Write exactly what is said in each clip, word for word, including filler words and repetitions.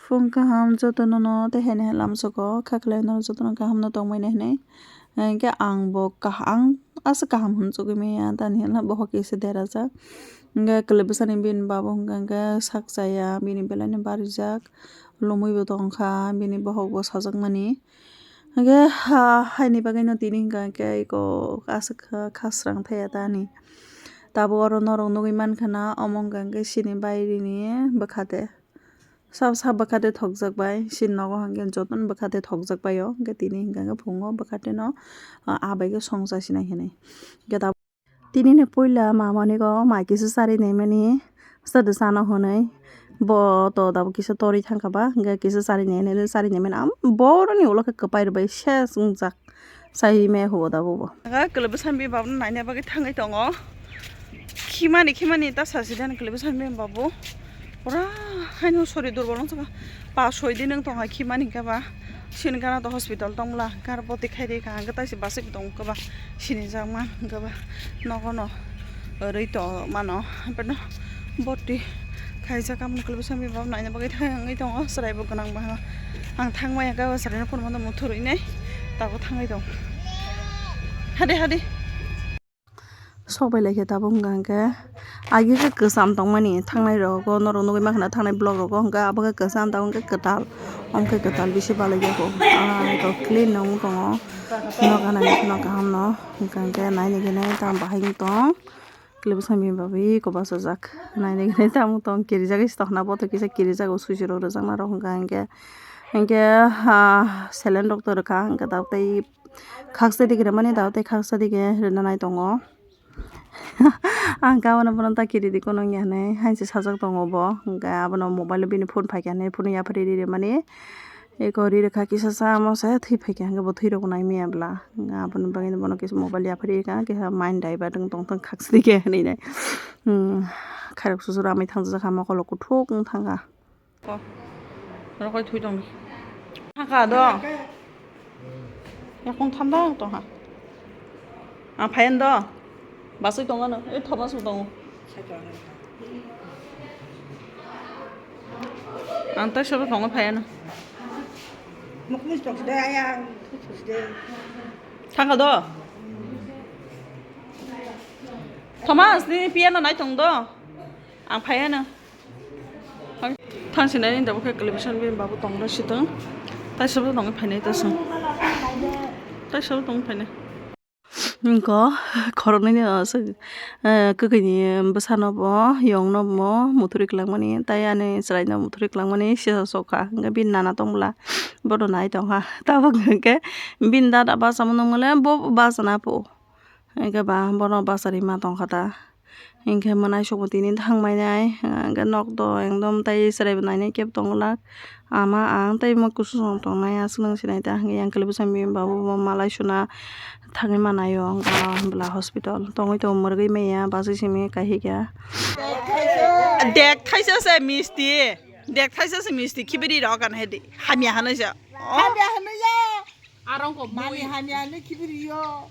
Phung kaham jotono no tei hai no lamsogo kha khlai no jotono kaham no tongmani hinwi. Hinkhe ang bo kah-, ang aswk kaham hwn chugui maya tani hwnla bohok kisa derajak. Hinkhe kwlwi bwsani bini babu hinkhe sak chaya bini belai no barijak. Lumui bo tongkha bini bohok bo sajakmani. Hinkhe ha haini bagwi no tini hinkha hinkhe eko aswk kha, kha srang thaya tani. Tabuk oro norok nugui mankha na omo hinkha hinkhe chini bairini bwkha de. Sab sab bwkha de thokjak bai, chini nogo hinkhe jotono bwkha de thokjak bai o, hinkhe tini hinkha hinkhe phungo bwkha de no, ah, abai khe song chasinai hinwi. Hinkhe tabuk tini ni puila mamani go mai kisa chari naimani, sodo chano hinwi. Bo to tabuk kisa torwi thangkha ba, hinkhe kisa chari nai hinwi chari naimani. Am, boroni ulo khe kwpai rwbai ses wngjak. Sai me hubo da bubo. Aga kwlwi bwsani bini babu no naina bagwi thangwi tongo. Khimani, khimani ta sasi dan kwlwi bwsani bini babu. Pura haino sori durbol wng saka. Pa soi din wng tongkha khimani hinkhe ba. Sini gana to hospital tongmla. Gar boti khai di ka. Hinkhe taisi basik tong khe ba. Sini jakma hinkhe ba. Nogo no. Rwi to mano. Beno boti. Khaijak, amoni kwlwi bwsani bini babu naina bagwi thangwi tongo, chwraibo gwnang ba. Ang thangmaya khe o chwraino phone mano muthurwi nai tabuk thangwi tong. Hade, hade. Sok bai lai khe tabuk wngkha hinkhe, agi khe kwcham tongmani thangnai rogo, norok nugui mankha na thangnai vlog rogo, hinkhe abo khe kwcham tabuk hinkhe kwtal, omo khe kwtal bisi balai ya kho. Ah, to clean no wng tongo, nok gana ni phano kaham no, hinkhe naini gini tamo bahai wng tong. Kwlwi bwsani bini babu eko bachajak. Nainai hinwi tamo tong kirijagwi se tongkha na, bothor kisa kirijak o swijirok rwjaknarok hwnka hinkhe. Hinkhe, ah, saline rok to rwkha hinkhe tabuk tei khaksa dige rwmani tabuk tei khaksa dige rwna nai tongo. Ang khe abono bono ta kiridi kono wngya hinwi hainse sajak tongo bo. Hinkhe abono mobile o bini phone phaikha hinwi phone yapharwi ri rwmani. Eko ri rwkha kisa sa, omo se thwi phaikha, hinkhe bo thwi rokbo nai maya bwla. Aboni bagwi bono kisa mobile yapharwi rwkha, kisa mind divert wng tongthok khaksa dikhe hinwi nai. Hmm, khairok susu ramwi thangjak kha, mokolo kuthuk wng thangkha. Rokoi thwi tongdi. Thangkha do. Yakung thamda tongkha. Ang phaiyano do. Basui tongano. E thoma su tongo. Ang tai sabo tongo phaiyano. Mukmui tongsi de ayang. Thangkha do. Thomas, nini piano nai tong do. Ang phaiyano. Thang sinai ni dabo khe television bini babu tong da sitong. Tai sabo tong phainai ta song. Tai sabo tong phainai. Wngkha khoroknwi ni aswk, eh, kwkhwini bwsano bo yongno bo muthurwi kwlangmani, tai ani chwraino muthurwi kwlangmani sisa sokha. Hwnkhe bini nana tong bwla bono nai tongkha. Tabuk hwnkhe bini dada bachamo nukmale bo bachana pho. Hwnkhe ba bono bacharwi ma tongkha ta. Hinkhe mwnaisukbo tini thangmani, hinkhe nokto ekdom tai chwraibo nainai kebo tongwlak. Ama ang tei omo kuchuk song tongnai aswk nang sinai ta, hinkhe yang kwlwi bwsani bini babu bo malai suna thangwi manaio, hinkhe bwla hospital tongwi tongo, mwrwgwi manya bachwi simi kaihikya. Dek thaisa se misti, dek thaisa se misti khibiri rok kan hedi hamya hanai se. Hamya hanai ya. Arong ko mani hamya ni khibiri yo.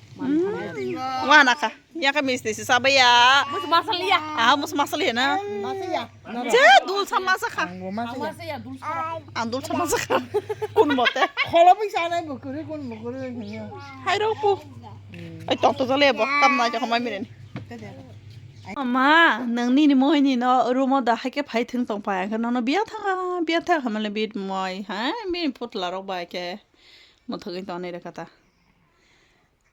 Wana kha. Yaka misti si sabaya. Mus masal ya. Ah, mus masal ya na. Masal ya. Je dul sama sa kha. Ang bo masal ya. Masal ya dul sama. Ang dul sama sa kha. Kun mote. Kholo pi sana bukuri kun bukuri hiyo. Hai ro pu. Ai tok to jale bo kam na ja khomai miren. Ama, nang nini mohini no rumo da haike phai thung tong pa ang no biya tha biya tha hamale bit moi ha bini phutla rok bai khe. Mothogwi tongnai rwkha ta.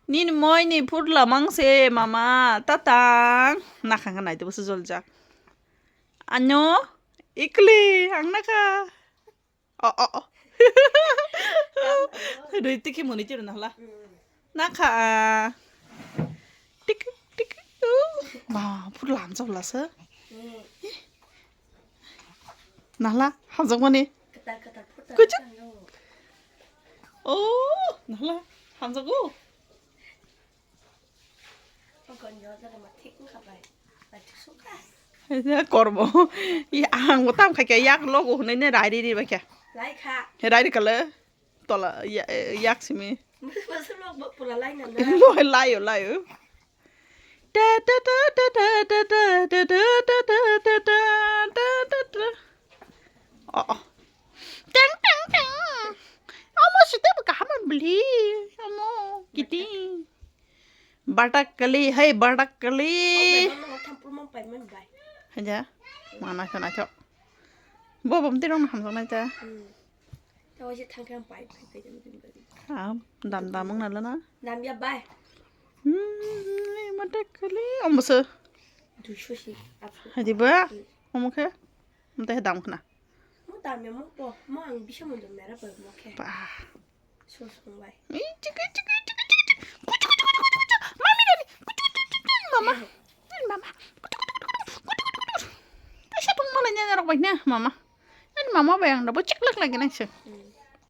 Nini moi ni phutla mang se mama tatang. Nakhang kha naitugwi se joljak. Ano ikli ang nakha. O o o. Rui tikhi muni chiru nahla. Nakha. Tik tik. Ba phutla hamjak bwla se. Nahla hamjakmani. Kwtal kwtal phutla. Kuchuk. Oh, nahla hamjago. Kormo. Ang bo tam khaikha yak logo hwnwi ne rairi ri baikha. Rairi kale tola yak simi. Layo layo. Oh, oh. Bli, amo, kiting. Batak kali, hai batak kali. Haja, mana sana cok. Bo bom tirong na hamsok na ta. Tawa je thangkhe ang pai pai pai jam jam bai. Ah, dam dam ang nala na. Dam ya bai. Hmm, batak kali. Om bose. Duiso si. Haji ba? Om khe? Om teh dam khna. Mo dam ya mo po. Mo ang bisa mo dam mera bai mo khe. Bah. Sos bai. Ih, chiki, chiki, chiki, chiki, chiki. Kuchu, kuchu, kuchu, kuchu, kuchu. Mami nani. Kuchu, kuchu, kuchu, kuchu. Mama. Kuchu, kuchu, kuchu, kuchu. Kuchu, kuchu, kuchu. Taisa tong malai nyanya rok bai na, mama. Nani mama bai ang dabo chiklak lagi nang se.